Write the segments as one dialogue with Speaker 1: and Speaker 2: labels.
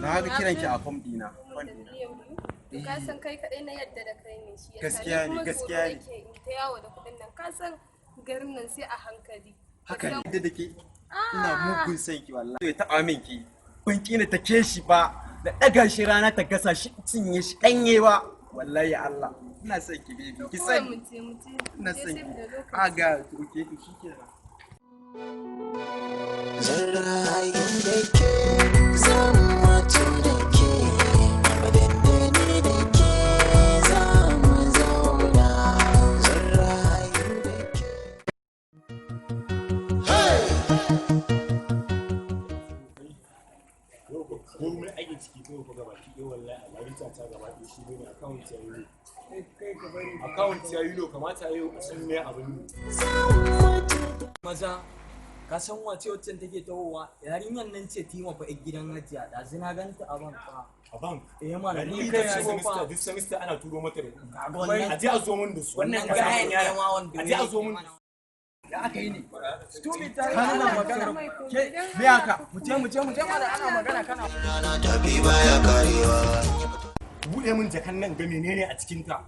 Speaker 1: Na ga kiran ki a phone dina.
Speaker 2: Mun da miliyan 2. To ka san kai kaɗai na yadda da kai ne, shi yasa.
Speaker 1: Gaskiya
Speaker 2: Ni
Speaker 1: ne,
Speaker 2: kuma
Speaker 1: gaskiya
Speaker 2: tsoro
Speaker 1: ne.
Speaker 2: nake in ta yawo da kuɗin nan. Ka san garin nan sai a hankali.
Speaker 1: Haka ne da ke ina mugun son ki wallahi. Ya taɓa min ki. Ban kina take shi ba. Da ɗaga shi rana ta gasa shi, cinye shi ɗanye ba. Wallahi Allah. Ina son ki, baby. Ki
Speaker 2: Kawai
Speaker 1: sani.
Speaker 2: mu je, mu je.
Speaker 1: Ina
Speaker 2: Je
Speaker 1: son
Speaker 2: sai
Speaker 1: ki.
Speaker 2: da lokaci.
Speaker 1: A ga to, okay, to shikenan.
Speaker 3: Zan rayu da ke, zan mutu da ke, abadan da ni da ke za mu zauna. Zan rayu da ke. Hey!
Speaker 4: Komai ake ciki kawai fa gaba ki ɗaya wallahi a lalita ta gaba ɗaya shi ne account ya yi, account ya yi. Kamata yau a san me abin yi.
Speaker 3: Zan mutu da
Speaker 5: Maza, ka san wace waccan take tahowa? Yarinyar nan ce Tima fa, 'yar gidan Hajiya. Ɗazu na ganta a bank fa.
Speaker 4: A bank?
Speaker 5: Eh mana, ni
Speaker 4: ni
Speaker 5: kai
Speaker 4: kai
Speaker 5: na
Speaker 4: semester, duk semester ana turo mata da kuɗi.
Speaker 5: Kaga wannan
Speaker 4: A je a zo mun da su.
Speaker 5: Wannan gayan ne ma wanda
Speaker 4: A je a zo mun da su.
Speaker 1: Ya aka yi ne?
Speaker 5: Stupid, ta ana magana.
Speaker 1: Ke, me haka?
Speaker 5: Mu je, mu je, mu je mana, ana magana kana
Speaker 3: Rana tafi baya karewa.
Speaker 4: Buɗe min jakan nan ga menene a cikin ta.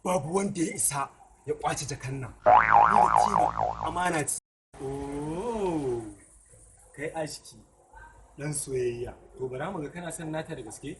Speaker 1: Babu wanda ya isa ya kwace jakan nan. Ni da Tima amana ce.
Speaker 4: Oh, kai ashiki dan soyayya. To bara mu ga kana son nata da gaske.